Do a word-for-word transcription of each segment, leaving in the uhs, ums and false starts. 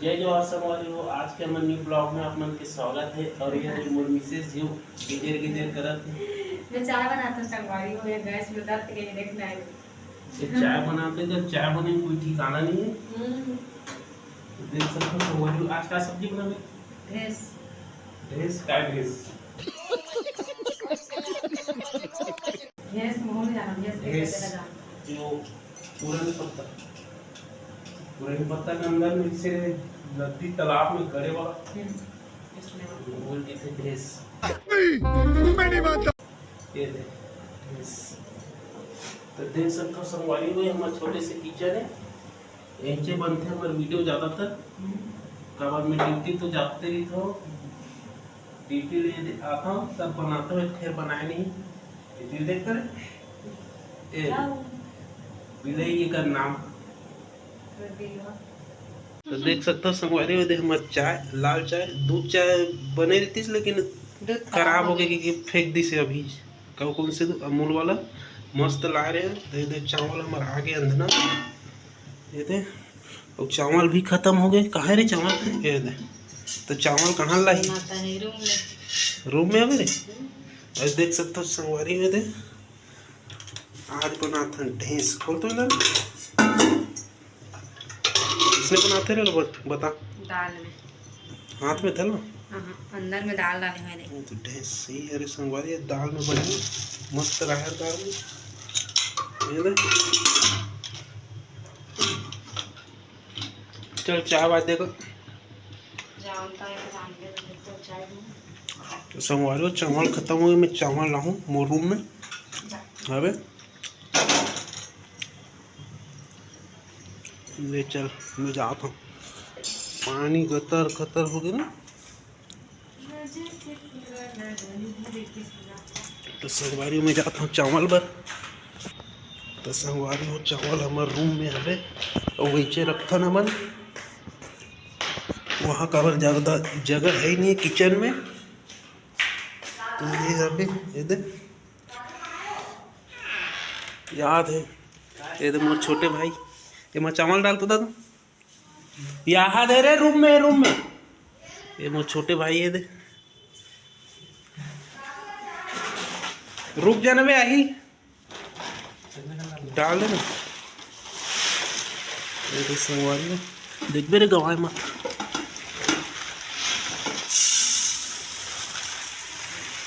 जय जोहार संगवारी हो, आज के हमर न्यू ब्लॉग में आप मन के स्वागत है। और ये हरे मोर मिसेज जो गिजेर गिजेर करत है। मैं चाय बनाता हूँ संगवारी हो, ये गैस में दर्द के ये देखना है। ये चाय बनाते, जब चाय बने कोई ठिकाना नहीं है। हम्म। तो देख सकते हो संगवारी हो, आज का सब्जी बनावे? ढेस। ढेस? काय ढेस? ढेस मोहन जाना, ढेस के ढेस। कैसे लगा? जो पुरन पत्ता, पुरन पत्ता के अंदर में से नदी तालाब में गड़े वाला, हम्म, इसमें। बोल के थे ढेस। मैं नहीं मानता। ये दे, ढेस। तो देख सकते हो संगवारी हो, ये हमारा छोटे से किचन है, यहीं से बनते हैं हमारे वीडियो ज़्यादातर। हम्म। काबर मैं ड्यूटी तो जाते रही था, ड्यूटी ले दे-, आता हूँ, तब बनाता हूँ, फिर बनाए नहीं। ये चीज़ देख कर, ए, क्या हुआ? बिलई ये कर नाम। तो देख सकते हो संगवारी हो, दे हमार चाय, लाल चाय, दूध चाय बने रहती, लेकिन दूध खराब हो गया, क्योंकि फेंक दी से अभी। कौन, कौन से दूध? अमूल वाला मस्त ला रहे हैं। दे, दे चावल हमार आगे अंधना, ये दे, और चावल भी खत्म हो गए। कहाँ रे चावल? ये दे, तो चावल कहाँ लाई? माता नहीं, रूम में। रूम में हवे रे। और देख सकते हो संगवारी हो, दे आज बनाथन ढेस। खोल तो इधर। इसने बनाते रहे बत-, बता। दाल में। हाथ में था ना? हाँ, अंदर में दाल डाले हुए थे। ये तो ढेस सही है रे संगवारी, ये दाल में बने, मस्त राहर दाल में। ये ले। चल चाय वाय देखो। जानता है, जानते हैं, तो चाय दूँ। तो संगवारी हो, चावल खत्म हो गए, मैं चावल लाहूँ मोर रूम में। जा। अबे ले चल, मैं जात हूँ। पानी गतर खतर हो गया ना। तो संगवारी में जात हूँ चावल बर। तो संगवारी हो, चावल हमार रूम में हवे, और वैसे रखथन हमन वहाँ, काबर ज्यादा जगह है ही नहीं है किचन में। तो ये हवे, ये दे, याद है, ये दे मोर छोटे भाई, ये मैं चावल डालता था। यहाँ दे रे, रूम में, रूम में। ये मोर छोटे भाई है दे। रुक जाना बे, आही। डाल दे ना। ये तो संगवारी है। देख बे रे, गवाए मत।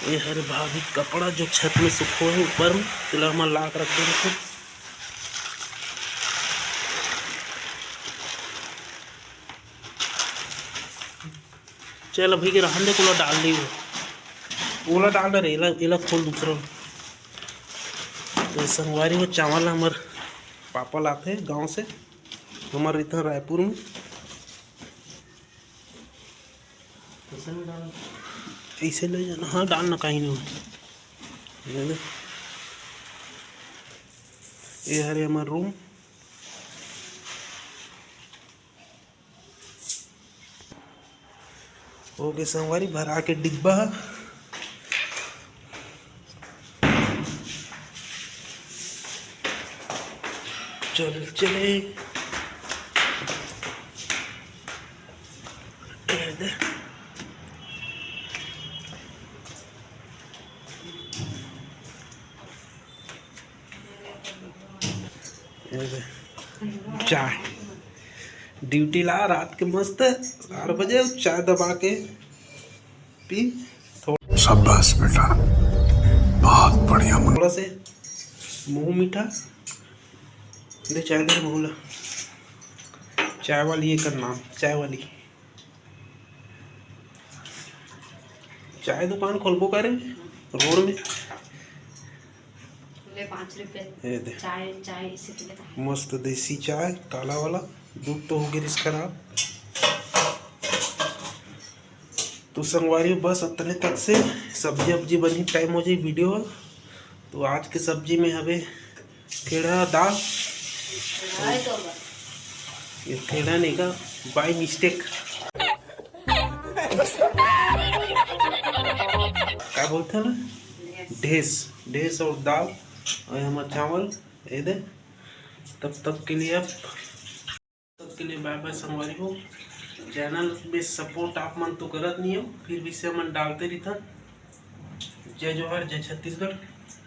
ये हरे भाभी कपड़ा जो छत में सुखो है ऊपर में, तेला हमन ला के रख दे रखे। चल अभी के रहन दे, ओला डाल दी। ओला डाल दे रे, एला, एला खोल दूसरा। तो संगवारी हो, चावल हमर पापा लाथे गांव से, हमर रहिथन रायपुर में। ऐसे ले जाना, हाँ, डालना कहीं नहीं। ये ले। ये हरे हमर रूम। ओके संगवारी, भरा के डिब्बा ह। चल चले। चाय, ड्यूटी ला रात के मस्त आठ बजे चाय दबा के पी। शाबाश बेटा, बहुत बढ़िया। थोड़ा से मुंह मीठा दे, चाय दे मुंह ला। चाय वाली, ये कर नाम चाय वाली। चाय दुकान खोलबो करे रोड में। ले पाँच रुपए। ये दे। चाय, चाय इसे पी लेता है। मस्त देसी चाय, काला वाला। दूध तो हो गिरिस खराब। तो संगवारी, बस अतने तक से सब्जी अब्जी बनी, टाइम हो जाए वीडियो। तो आज के सब्जी में हवे खेड़ा दाल। ये खेड़ा नहीं का, बाय मिस्टेक। क्या बोलते हैं ना, ढेस, ढेस और दाल और हमारा चावल। ये दे, तब तक के लिए, अब तब के लिए बाय बाय संगवारी हो। चैनल में सपोर्ट आप मन तो करत नहीं हो, फिर भी से मन डालते रहिथन। जय जोहार, जय छत्तीसगढ़।